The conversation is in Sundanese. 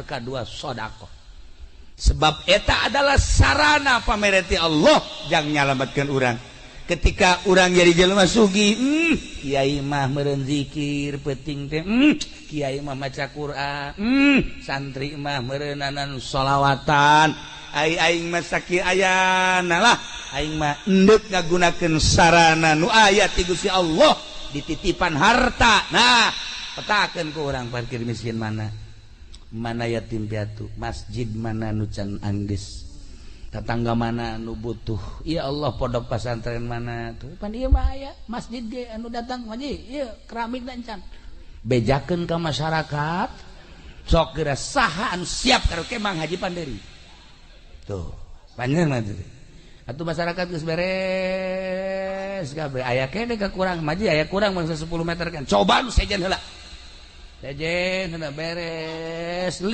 Kedua, sodakoh, sebab eta adalah sarana pamereti Allah jang nyalamatkan urang. Ketika urang jadi jelema sugih, kiai mah meureun zikir penting teh, kiai mah maca Quran, santri mah meureunanan sholawatan. Ai aing mah sakieu ayana lah, aing mah endek ngagunakeun sarana nu aya ti Gusti Allah, dititipan harta. Nah, petakeun ku urang parkir miskin mana, mana yatim piatu, masjid mana nu can anggeus, tetangga mana nu butuh. Ya Allah, pondok pesantren mana tuh? Pan ieu mah aya masjid ge anu datang haji ieu keramik dan can bejakeun ka masyarakat. Sok geura, saha anu siap karaoke Mang Haji Panderi tuh panjang mah tuh? Atuh masyarakat geus beres kabeh, aya keneh kekurang maji, aya kurang bangsa 10 meter kan. Coba nu sejen heula, sejen heula, beres.